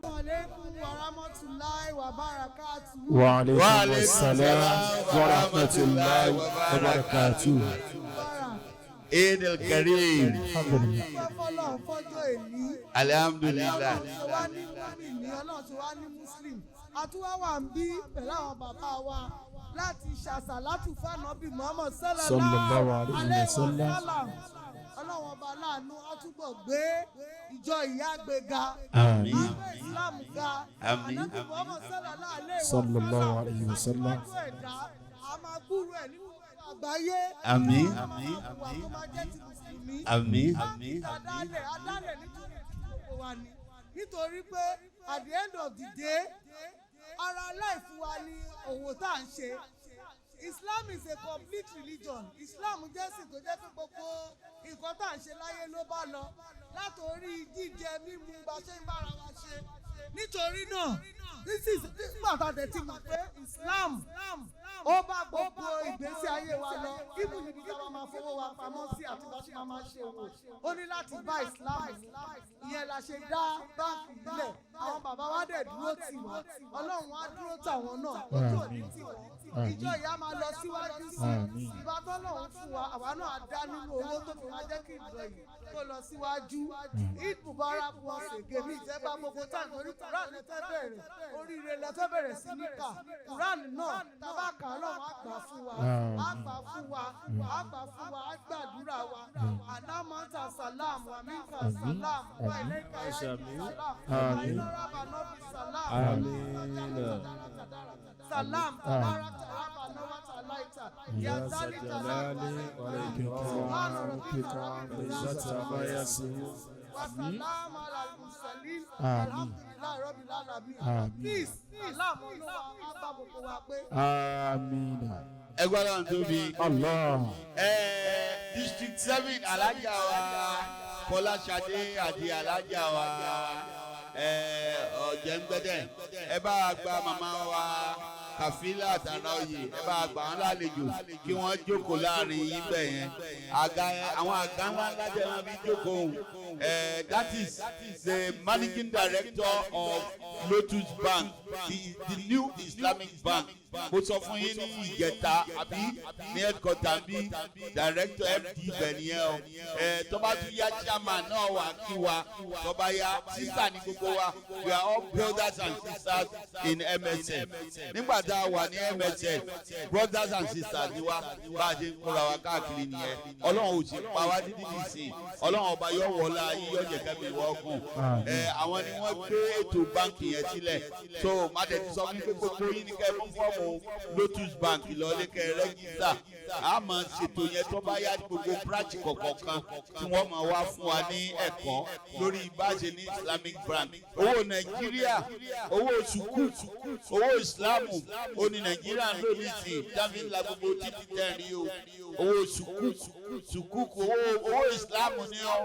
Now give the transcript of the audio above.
Alaikum wa rahmatulahi wa barakatuhu. Wa alaikum assalam wa rahmatulahi wa barakatuh. Eid al-Kareem. Alhamdulillah. Dúpẹ́ fọlọ́run fọ́jọ́ èní. Alhamdulillah. Ọlọ́run ti wá ní mùmínì, Ọlọ́run ti wá ní Muslim. Àtúwá wà ń bí pẹ̀lú àwọn bàbá wa láti ṣàṣàlátù fànàbì Muhammad Sallallahu alayhi wa sallam. sallam. Ọlọ́run ọba láàánú á túbọ̀ gbé ìjọ ìyá gbéga. Àmín. Á gbé Islam ga. Àmín. Ànábì Muhammad sallallahu alayhi wa Sallallahu alayhi wa sallam. Aṣíwájú ẹ̀dá, a máa gbúrò ẹ̀ nínú àgbáyé. Àmín. A máa hùwà tó máa jẹ́ ti Mùsùlùmí. Àmín. Báńkì adálẹ̀ adálẹ̀ nítorí gbogbo wa ni, nítorí pé at the end of the day, ara life wa ni òwò tá à ń ṣe. Islam is a complete religion. Islam jẹ́ sìn tó jẹ́ pé gbogbo nǹkan tá à ń ṣe láyé ló bá lọ, látòrí jíjẹ, mímu, bá ṣe ń bára wa ṣe. Nítorí náà, this is nígbà tá a tẹ̀ ti mọ̀ pé Islam ó bá gbogbo ìgbésí ayé wa lọ, even níbi tí a máa fowó wa pamọ́ sí àti bá ṣe máa ṣe wò, ó ní láti bá Islam mu. Ìyẹn la ṣe dá báńkì nílẹ̀. Àwọn bàbá wa dẹ̀ dúró tì wá, Ọlọ́run á dúró tàwọn náà, ojú òní tì wọ́n. Ìjọ ìyá máa lọ síwájú sí Àmín. Ìbá tọ́lọ́run fún wa, àwa náà á dá nínú owó tó fi máa jẹ́ kí ìjọ yìí kó lọ síwájú. Eid Mubarak once again. Mi ìfẹ́ bá gbogbo táà torí Quran lẹ fẹ́ bẹ̀rẹ̀, oríire lẹ fẹ́ bẹ̀rẹ̀ sí ní kà. Quran náà tabaka, Ọlọ́run á gbà fún wa, á gbà fún wa, á gbà fún wa, á gbàdúrà wa. Anamanta salam wa minka salam wa ilayka ya salam Àmín. wa salam. Àmín. Salam tabaraka rabbana wa ta'alaita ya zali jalali wal ikram rabbika rabbil izzati amma yasifun. wa salam ala al-mursalin. Àmín. Alhamdulillahi rabbil alamin. Àmín. Peace, salam, Olúwa á bá gbogbo wa pé. Amina. Ẹgbẹ́ náà tóbi. Allah. District 7, alájà wa Fọláṣadé àti alájà wa Ọ̀jẹ̀ngbẹ́dẹ̀, ẹ bá a gba màmá wa Kàfílà Àtàrà Oyè, ẹ bá a gbà wọn lálejò kí wọ́n jókòó láàrin yín bẹ̀ yẹn. Àga àwọn àga ńlá ńlá jẹ́ wọn fi jókòó. That is the managing director of Lotus Bank, the new Islamic bank. Mo sọ fún yín ní ìjẹta àbí ní headquarter bí director, MD bẹ̀ nìyẹn o. Tó bá tún yá, chairman náà wà kí wa. Tó bá yá, sister ní gbogbo wa. We are all brothers and sisters in MSN. Nígbà tá a wà ní MSN, brothers and sisters ni wa. Bá a ṣe ń kóra wa káàkiri nìyẹn. Ọlọ́run ò sì pa wá títí di ìsìn. Ọlọ́run ọba yóò wọlá yín, yóò jẹ́ kẹ́mi wọ́ọ̀gùn. Àwọn ni wọ́n gbé ètò báńkì yẹn sílẹ̀. So má tẹ̀ ti sọ fún mi pé gbogbo yín ní kẹ́ fún fọ́ọ̀mù Lotus Bank lọ́lé, kẹ́ register. A máa ṣètò yẹn tó bá yá, gbogbo branch kọ̀ọ̀kan tí wọ́n máa wá fún wa ní ẹ̀kọ́ lórí bá ṣe ní Islamic bank. Owó Nàìjíríà, owó sukuk, owó Islamu ó ní Nàìjíríà ń lò nísìnyí dábì ńlá gbogbo títí tẹ̀rín o. Owó sukuk, sukuk, owó Islamu ni ó.